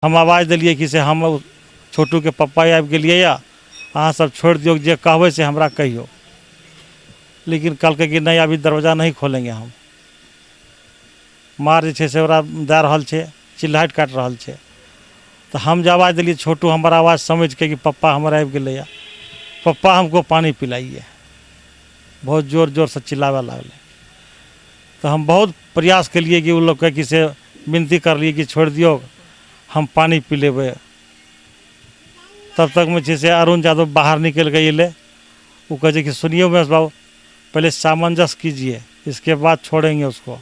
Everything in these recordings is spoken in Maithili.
हम आवाज देलियै कि से हम छोटूके पप्पा आबि गेलियै यऽ अहाँ सब छोड़ि दियौ जे कहबै से हमरा कहियौ। लेकिन कहलकै कि नहि अभी दरवाजा नहीं खोलेंगे हम। मार जे छै से ओकरा दए रहल छै, चिल्लाहटि काटि रहल छै। तऽ हम जे आवाज देलियै छोटू हमर आवाज समझिके कि पप्पा हमर आबि गेलैए, पप्पा हमको पानी पिलाइए, बहुत जोर जोरसँ चिल्लाबऽ लागलै। तऽ हम बहुत प्रयास केलियै कि ओ लोकके कि से विनती करलियै कि छोड़ि दियौ हम पानि पी लेबै। तब तकमे छै से अरुण यादव बाहर निकलि कऽ अयलै। ओ कहै छै कि सुनिए उमेश बाबू, पहिले सामंजस्य कीजिए, इसके बाद छोड़ेंगे उसको।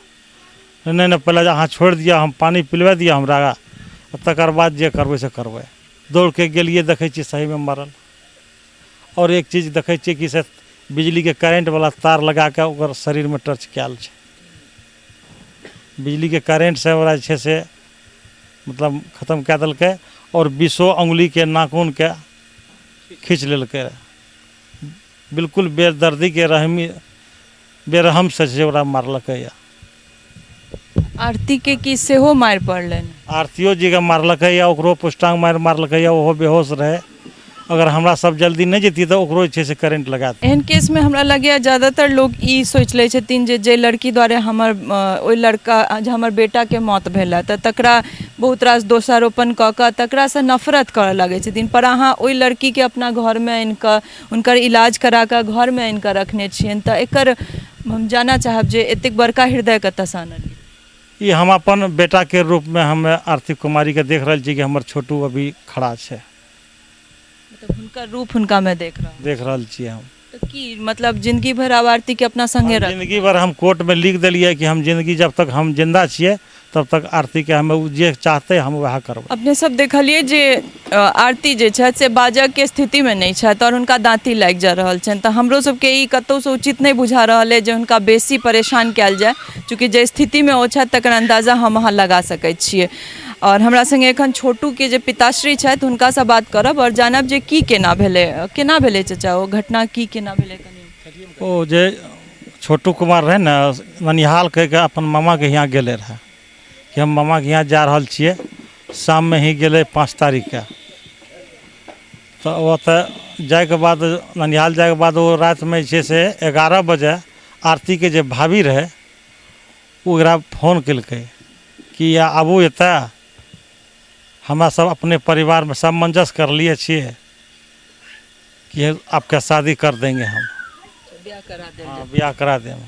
नहि नहि, पहिले अहाँ छोड़ि दिअ, हम पानि पिलबै दिअ हमरा, तकर बाद जे करबै से करबै। दौड़के गेलियै, देखै छियै सहीमे मरल। आओर एक चीज देखै छियै कि से बिजलीके करेंटवला तार लगाके ओकर शरीरमे टच कयल छै। बिजलीके करेंटसँ ओकरा जे छै से मतलब खतम कए देलकै आओर बीसो अङ्गुलीके नाखूनके खींच लेलकै। बिल्कुल बेदर्दीके रहमी बेरहमसँ जे ओकरा मारलकैए। आरतीके की सेहो मारि पड़लनि? आरतियो जीके मारलकैए, ओकरो पुष्टाङ्ग मारि मारलकैए, ओहो बेहोश रहै। अगर हमरा सब जल्दी नहि जैतियै तऽ ओकरो जे छै से करेंट लगा देतै। एहन केसमे हमरा लगैए ज्यादातर लोक ई सोचि लै छथिन जे जाहि लड़की द्वारे हमर ओहि लड़का जे हमर बेटाके मौत भेल तऽ तकरा बहुत रास दोषारोपण कऽ कऽ तकरासँ नफरत करऽ लगै छथिन। पर अहाँ ओहि लड़कीके अपना घरमे आनिकऽ हुनकर इलाज करा कऽ घरमे आनिकऽ रखने छियनि तऽ एकर हम जानऽ चाहब जे एतेक बड़का हृदय कतऽसँ आनलियै? ई हम अपन बेटाके रूपमे हम आरती कुमारीके देख रहल छी कि हमर छोटू अभी खड़ा छै। मतलब हुनकर रूप हुनकामे देख रहल देख रहल छियै हम। तऽ की मतलब जिंदगी भरि आब आरतीके अपना संगे रखबै? जिंदगी भरि हम कोर्टमे लिख देलियै कि हम जिंदगी जब तक हम जिंदा छियै तब तक आरतीके हम ओ जे चाहतै हम वएह करबै। अपने सब देखलियै जे आरती जे छथि से बाजऽके स्थितिमे नहि छथि आओर हुनका दाँती लागि जा रहल छनि। तऽ हमरो सबके ई कतहुसँ उचित नहि बुझा रहल अइ जे हुनका बेसी परेशान कयल जाय, चूँकि जे स्थितिमे ओ छथि तकर अन्दाजा हम अहाँ लगा सकै छियै। आओर हमरा सङ्गे एखन छोटूके जे पिताश्री छथि हुनकासँ बात करब आओर जानब जे की केना भेलै, केना भेलै चचा ओ घटना की केना भेलै कनि। ओ जे छोटू कुमार रहै ने, ननिहाल कहिके अपन मामाके हियाँ गेलै रहए कि हम मामाके हियाँ जा रहल छियै। शाममे ही गेलै 5 तारीखके। तऽ ओतऽ जाइके बाद, ननिहाल जाइके बाद ओ रातिमे जे छै से 11 बजे आरतीके जे भाभी रहै ओ ओकरा फोन केलकै कि आबू एतऽ, हमरा सब अपने परिवारमे सामंजस्य करलिए छियै कि आपके शादी कर देंगे हम। बियाह करा देल। हाँ, बियाह करा देब।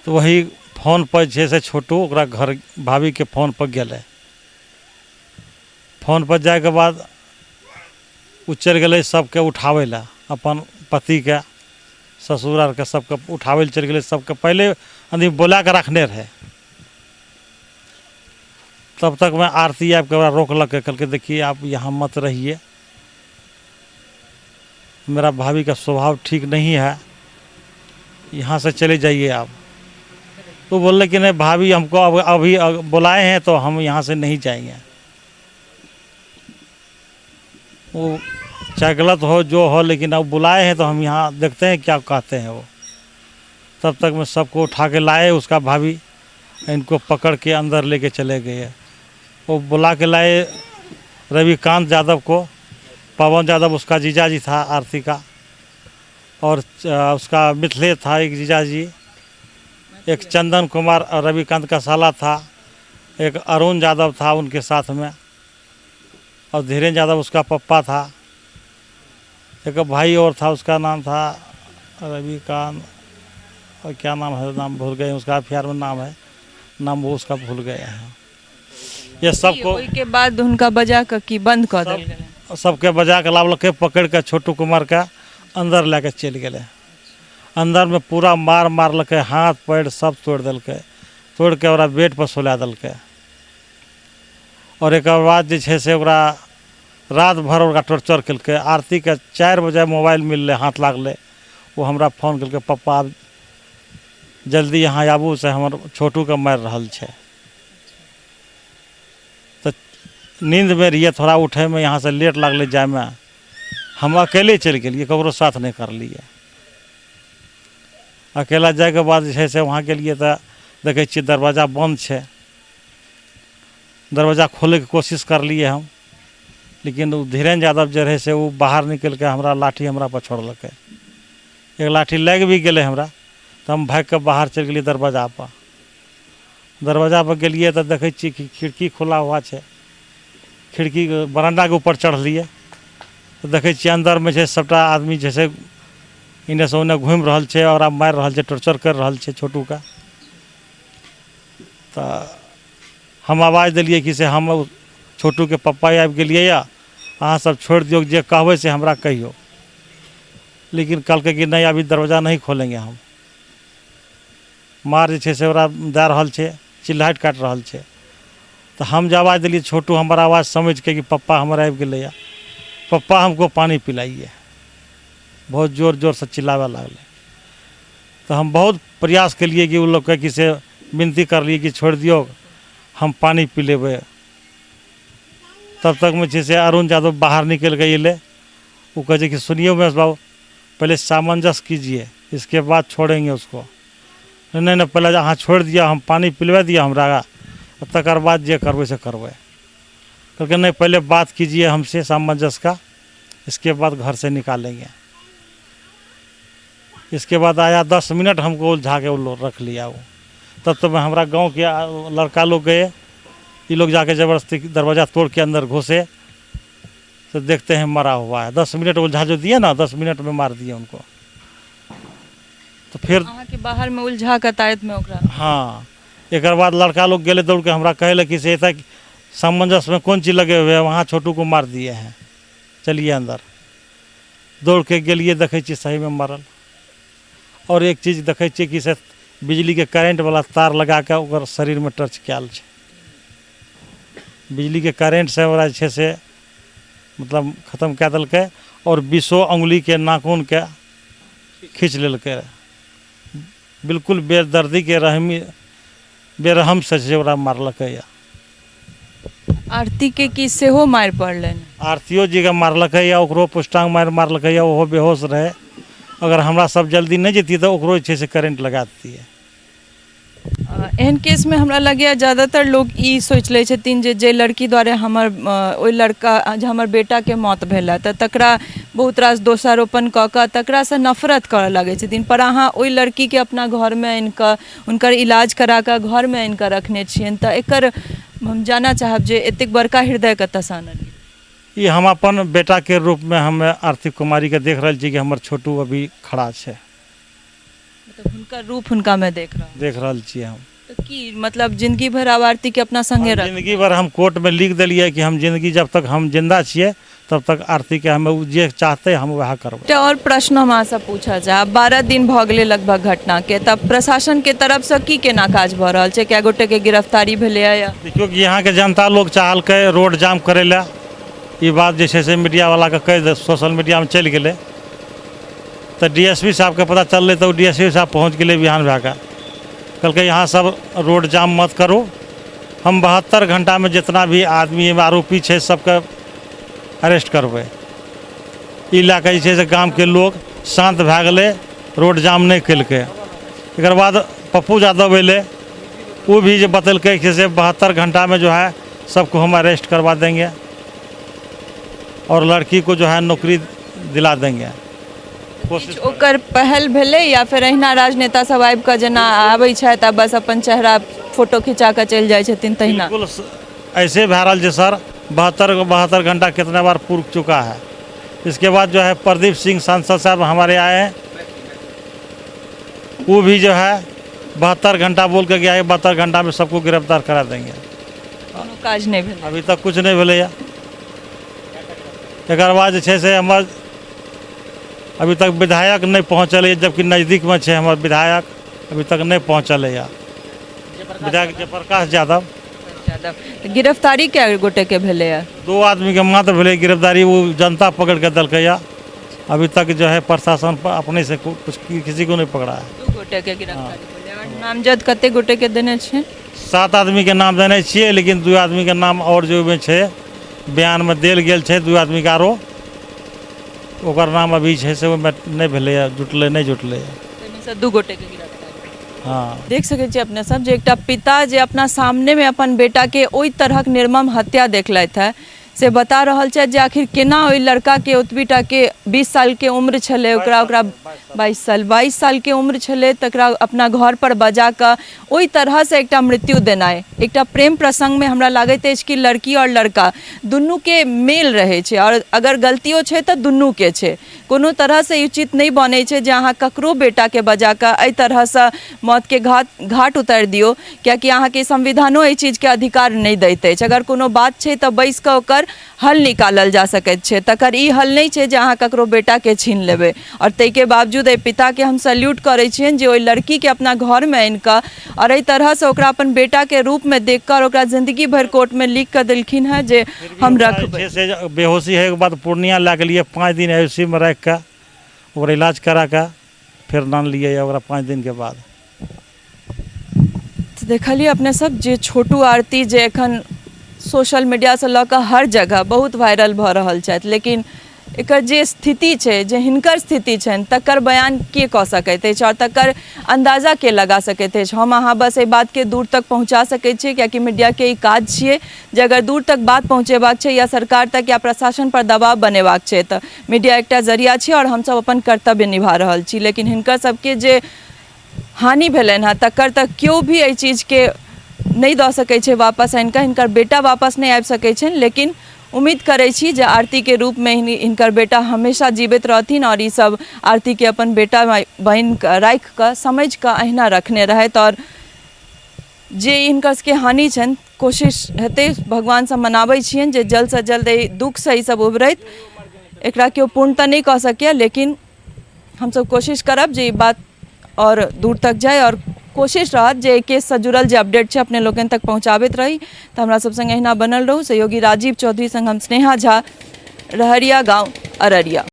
तऽ वही फोन पर जे छै से छोटू ओकरा घर भाभीके फोन पर गेलै। फोन पर जाइके बाद ओ चलि गेलै सबके उठाबै लए, अपन पतिके ससुर आरके सबके उठाबै लए चलि गेलै। सबके पहिले आदमी बोला कऽ रखने रहै। तब तकमे आरती आबिके ओकरा रोकलकै, कहलकै देखिए आप यहाँ मत रहिए, मेरा भाभी का स्वभाव ठीक नहीं है, यहाँ से चले जाइए आप। तो बोलले कि नहीं भाभी हमको अब अभी बुलाए हैं तो हम यहाँ से नहीं जाएंगे। वो चाहे गलत हो जो हो, लेकिन अब बुलाए हैं तो हम यहाँ देखते हैं क्या कहते हैं वो। तब तक मैं सबको उठा के लाए, उसका भाभी इनको पकड़ के अंदर लेके चले गए। वो बुला के लाए रविकांत यादव को, पवन यादव उसका जीजाजी था आरती का, और उसका मिथिले था एक जीजाजी, एक चंदन कुमार और रविकांत का साला था, एक अरुण यादव था उनके साथ में, और धीरेन्द्र यादव उसका पप्पा था, एक भाई और था उसका नाम था रविकांत और क्या नाम है, नाम भूल गए उसका, अफियार में नाम है, नाम वो उसका भूल गए हैं। ये सबको ओहिके बाद हुनका बजा कऽ की बंद कऽ देल गेलै? सबके बजा के लावलकै, पकड़ के छोटू कुमार के अंदर लए के चलि गेलै। अंदर में पूरा मार मारलकै, हाथ पैर सब तोड़ि देलकै, तोड़ि के ओकरा बेड पर सुला देलकै। और एकर बाद जे छै से ओकरा रात भरि ओकरा टॉर्चर केलकै। आरतीके 4 बजे मोबाइल मिललै, हाथ लागलै, ओ हमरा फोन केलकै, पप्पा जल्दी यहाँ आबू से हमर छोटूके मारि रहल छै। तऽ नींदमे रहियै, थोड़ा उठैमे यहाँसँ लेट लागलै जाइमे, हम अकेले चलि गेलियै, ककरो साथ नहि करलियै। अकेला जाइके बाद जे छै से वहाँ गेलियै तऽ देखै छियै दरवाजा बन्द छै। दरवाजा खोलैके कोशिश करलियै हम, लेकिन ओ धीरेन्द्र यादव जे रहै से ओ बाहर निकलिके हमरा लाठी हमरा पर छोड़लकै। एक लाठी लागि भी गेलै हमरा, तऽ हम भागिके बाहर चलि गेलियै दरवाजापर। दरवाजापर गेलियै तऽ देखै छियै कि खिड़की खुला हुआ छै। खिड़कीके बरण्डाके ऊपर चढ़लियै तऽ देखै छियै अन्दरमे छै सबटा आदमी जे छै एन्नेसँ ओन्ने घुमि रहल छै, ओकरा मारि रहल छै, टॉर्चर करि रहल छै छोटूके। तऽ हम आवाज देलियै कि से हम छोटूके पप्पा आबि गेलियै यऽ, अहाँ सब छोड़ि दियौ, जे कहबै से हमरा कहियौ। लेकिन कहलकै कि नहि, अभी दरवाजा नहीं खोलेंगे हम। मार जे छै से ओकरा दए रहल छै, चिल्लाहटि काटि रहल छै। तऽ हम जे आवाज देलियै, छोटू हमर आवाज समझिके कि पप्पा हमर आबि गेलैए, पप्पा हमको पानी पिलाइए, बहुत जोर जोरसँ चिल्लाबऽ लागलै। तऽ हम बहुत प्रयास केलियै कि ओ लोकके कि से विनती करलियै कि छोड़ि दियौ, हम पानि पी लेबै। तब तकमे छै से अरुण यादव बाहर निकलि कऽ अयलै। ओ कहै छै कि सुनिए उमेश बाबू, पहिले सामंजस्य कीजिए, इसके बाद छोड़ेंगे उसको। नहि नहि, पहिले अहाँ छोड़ि दिअ, हम पानि पिलबै दिअ हमरा, तकर बाद जे करबै से करबै। कहलकै नहीं, पहले बात कीजिए हमसे सामंजस्य का, इसके बाद घर से निकालेंगे। इसके बाद आया 10 मिनट हमको उलझा के वो लोग रख लिया। वो तब तो मैं हमारा गांव के लड़का लोग गए, ये लोग जाके ज़बरदस्ती दरवाज़ा तोड़ के अंदर घुसे तो देखते हैं मरा हुआ है। 10 मिनट उलझा जो दिए ना, 10 मिनट में मार दिए उनको। तो फिर अहाँके बाहरमे उलझा कऽ ताकतमे ओकरा। हाँ, एक बाद लड़का लोग गेले दौड़ के हमरा कहे कि से एतऽ सामंजस्य में कौन चीज लगे हुए हैं, वहाँ छोटू को मार दिए हैं, चलिए अंदर। दौड़ के गेलिए, देखै छियै सहीमे मरल। और एक चीज देखै छियै कि से बिजलीके करेंटवला तार लगा कऽ ओकर शरीरमे टच कयल छै। बिजलीके करेंटसँ ओकरा जे छै से मतलब खतम कए देलकै आओर 20 अङ्गुलीके नाखूनके खींच लेलकै। बिल्कुल बेदर्दीके रहमी बेरहमसँ जे ओकरा मारलकैए। आरतीके की सेहो मारि पड़लनि? आरतियो जीके मारलकैए, ओकरो पुष्टाङ्ग मारि मारलकैए, ओहो बेहोश रहै। अगर हमरा सब जल्दी नहि जैतियै तऽ ओकरो जे छै से करेंट लगा दैतियै। एहन केसमे हमरा लगैए ज्यादातर लोक ई सोचि लै छथिन जे जाहि लड़की द्वारे हमर ओहि लड़का जे हमर बेटाके मौत भेल तऽ तकरा बहुत रास दोषारोपण कऽ कऽ तकरासँ नफरत करऽ लगै छथिन। पर अहाँ ओहि लड़कीके अपना घरमे आनि कऽ हुनकर इलाज करा कऽ घरमे आनि कऽ रखने छियनि, तऽ एकर हम जानऽ चाहब जे एतेक बड़का हृदय कतऽसँ आनलियै? ई हम अपन बेटाके रूपमे हम आरती कुमारीके देख रहल छी कि हमर छोटू अभी खड़ा छै। मतलब हुनकर रूप हुनकामे देख रहल देख रहल छियै हम। तऽ की मतलब जिंदगी भरि आब आरतीके अपना संगे रख? जिंदगी भर हम कोर्टमे लिख देलियै कि हम जिंदगी जब तक हम जिंदा छियै तब तक आरतीके हम ओ जे चाहतै हम वएह करबै। एकटा आओर प्रश्न हम अहाँसँ पूछऽ चाहब, 12 दिन भऽ गेलै लगभग घटनाके, तऽ प्रशासनके तरफसँ की केना काज भऽ रहल छै? कए गोटेके गिरफ्तारी भेलैए? या देखियौ कि यहाँके जनता लोग चाहलकै रोड जाम करै लए। ई बात जे छै से मीडियावलाके कहि दे, सोशल मीडियामे चलि गेलै तऽ डी एस पी साहबके पता चललै, तऽ ओ डी एस पी साहब पहुँच गेलै बिहान भए कऽ। कहलकै यहाँ सब रोड जाम मत करू, हम 72 घण्टामे जितना भी आदमी एहिमे आरोपी छै सबके अरेस्ट करबै। ई लए कऽ जे छै से गामके लोक शान्त भए गेलै, रोड जाम नहि केलकै। एकर बाद पप्पू यादव अयलै, ओ भी जे बतेलकै कि से 72 घण्टामे जो है सबको हम अरेस्ट करवा देंगे और लड़की को जो है नौकरी दिला देंगे। कोशिश ओकर पहल भेलै या फेर अहिना राजनेता सब आबि कऽ जेना आबै छथि आ बस अपन चेहरा फोटो खिंचा कऽ चलि जाइ छथिन तहिना? बिल्कुल ऐसे भए रहल छै सर। 72 घंटा कितना बार पूर चुका है। इसके बाद जो है प्रदीप सिंह सांसद साहब हमारे आए हैं, वो भी जो है 72 घंटा बोल के गया है, 72 घंटा में सबको गिरफ्तार करा देंगे। कोनो काज नहि भेलै? अभी तक कुछ नहि भेलैए। तकर बाद जे छै से हमर अभी तक विधायक नहि पहुँचल यऽ, जबकि नजदीकमे छै हमर विधायक, अभी तक नहि पहुँचल यऽ विधायक जयप्रकाश यादव। यादव। तऽ गिरफ्तारी कए गोटेके भेलैए? 2 आदमीके मात्र भेलै गिरफ्तारी, ओ जनता पकड़ि कऽ देलकैए। अभी तक जो है प्रशासन अपने से कुछ किसी को नहीं पकड़ा है। 2 गोटेके गिरफ्तारी भेलै। आओर नामजद कते गोटेके देने छै? 7 आदमीके नाम देने छियै, लेकिन 2 आदमीके नाम आओर जे ओहिमे छै बयानमे देल गेल छै, 2 आदमीके आरो ओकर नाम अभी छै से ओहिमे नहि भेलैए, जुटलै नहि जुटलैए। ताहिमे सँ 2 गोटेके गिरफ्तारी। हाँ। देख सकै छी अपने सब जे एकटा पिता जे अपना सामनेमे अपन बेटाके ओहि तरहक निर्मम हत्या देखलथि है से बता रहल छथि जे आखिर केना ओहि लड़काके ओतबी टाके 20 सालके उम्र छलै ओकरा ओकरा 22 सालके उम्र छलै, तकरा अपना घर पर बजा कऽ ओहि तरहसँ एकटा मृत्यु देनाइ। एकटा प्रेम प्रसङ्गमे हमरा लागैत अछि कि लड़की आओर लड़का दुनूके मेल रहै छै, आओर अगर गलतियो छै तऽ दुनूके छै। कोनो तरहसँ ई उचित नहि बनै छै जे अहाँ ककरो बेटाके बजा कऽ एहि तरहसँ मौतके घाट उतारि दियौ, कियाकि अहाँके संविधानो एहि चीजके अधिकार नहि दैत अछि। अगर कोनो बात छै तऽ बैसि कऽ ओकर हल निकालल जा सकैत छै, तकर ई हल नहि छै जे अहाँ ककरो बेटाके छीन लेबै। आओर ताहिके बावजूद एहि पिताके हम सैल्यूट करै छियनि जे ओहि लड़कीके अपना घरमे आनि कऽ आओर एहि तरहसँ ओकरा अपन बेटाके रूपमे देख कऽ आओर ओकरा जिन्दगी भरि कोर्टमे लिख कऽ देलखिन हेँ जे हम रखबै। से बेहोशी होइके बाद पूर्णिया लए गेलियै, 5 दिन आई सी मे राखि कऽ ओकरा इलाज करा कऽ फेर आनलियै ओकरा 5 दिनके बाद। देखलियै अपने सब जे छोटू आरती जे एखन सोशल मीडियासँ लऽ कऽ हर जगह बहुत वायरल भऽ रहल छथि, लेकिन एकर जे स्थिति छै, जे हिनकर स्थिति छनि, तकर बयान के कऽ सकैत अछि आओर तकर अन्दाजा के लगा सकैत अछि? हम अहाँ बस एहि बातके दूर तक पहुँचा सकैत छियै, कियाकि मीडियाके ई काज छियै जे अगर दूर तक बात पहुँचेबाक छै या सरकार तक या प्रशासन पर दबाव बनेबाक छै तऽ मीडिया एकटा जरिया छै आओर हमसब अपन कर्तव्य निभा रहल छी। लेकिन हिनकर सबके जे हानि भेलनि हँ तकर तऽ केओ भी एहि चीजके नहि दऽ सकै छै वापस आनि कऽ, हिनकर बेटा वापस नहि आबि सकै छनि। लेकिन उम्मीद करै छी जे आरतीके रूपमे हिनकर बेटा हमेशा जीवित रहथिन आओर ईसब आरतीके अपन बेटा बहिन राखि कऽ समझि कऽ अहिना रखने रहथि। आओर जे हिनकर सबके हानि छनि, कोशिश हेतै, भगवानसँ मनाबै छियनि जे जल्दसँ जल्द एहि दुःखसँ ईसब उबरैत। एकरा केओ पूर्ण तऽ नहि कऽ सकैए, लेकिन हमसब कोशिश करब जे ई बात आओर दूर तक जाय आओर कोशिश रहत जे एहि केससँ जुड़ल जे अपडेट छै अपने लोकनि तक पहुँचाबैत रही। तऽ हमरा सब सङ्गे अहिना बनल रहू। सहयोगी राजीव चौधरी सङ्ग हम स्नेहा झा, रहरिया गाँव, अररिया।